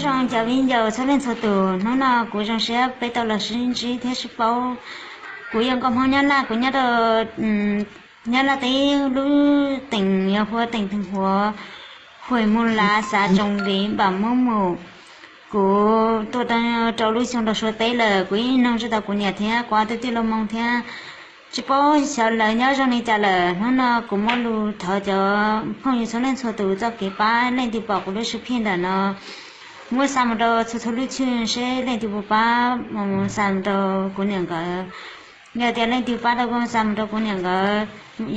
Zoo cov viv ncaus txhua leej txhua tus, hnub no kuv zoo siab peb tau los sib ntsib thiab sib paub. Kuv yog nkauj Hmoob Nyab Laj, kuv nyob rau Nyab Laj teb lub teem yog hu ua teem Theej Huav, hwm Mus Lav, xav Tsoom Viv, npam Muab Mus. Kuv tuaj rau lub xyoo rau Suav teb lawm, kuv yeej nug tsis tau kuv niam thiab kuv ob tug tij laug Hmoob thiab tsis paub xyov lawv nyob zoo li cas lawm. Hnub no kuv muaj lus thov cov phooj ywg txhua leej txhua tus txoj kev pab, leej twg pom kuv lub sib phij ntawm no muab xa mus rau txhua txhua lub chwj seb leej twg puas pab mus xa mus rau kuv niam nkawd. Yog tias leej twg pab tau kuv xa mus rau kuv niam nkawd,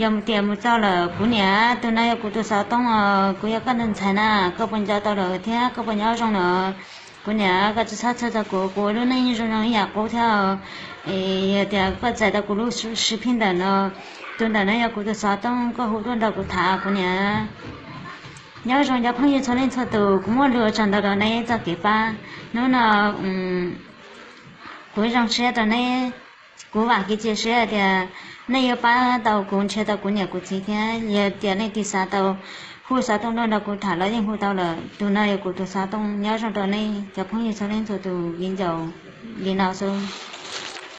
yog tias mus txog lawm kuv niam, tus no yog kuv tus xov tooj os, kuv yog koj tus ntxhais na, koj puas nco tau lawm thiab koj puas nyob zoo lawm? Kuv niam, koj tsis txhob txhawj txog kuv, kuv ua lub neej zoo zoo ib yam qub thiab. Yog tias koj txais tau kuv lub sib phij ntawm no, tus ntawm no yog kuv tus xov tooj, koj hu tuaj nrog kuv tham kuv niam. Nyob zoo cov phooj ywg txhua leej txhua tus, kuv muaj lus ua tsaug ntau rau neb txoj kev pab. Hnub no kuv zoo siab rau neb, kuv vam kev cia siab tias nej yuav pab tau kuv nrhiav tau kuv niam kuv txiv thiab yog tias leej twg xav tau hu xov tooj tuaj nrog kuv tham los yeej hu tau lawm. Tus no yog kuv tus xov tooj. Nyob zoo rau nej cov phooj ywg txhua leej txhua tus, viv ncaus li no xwb.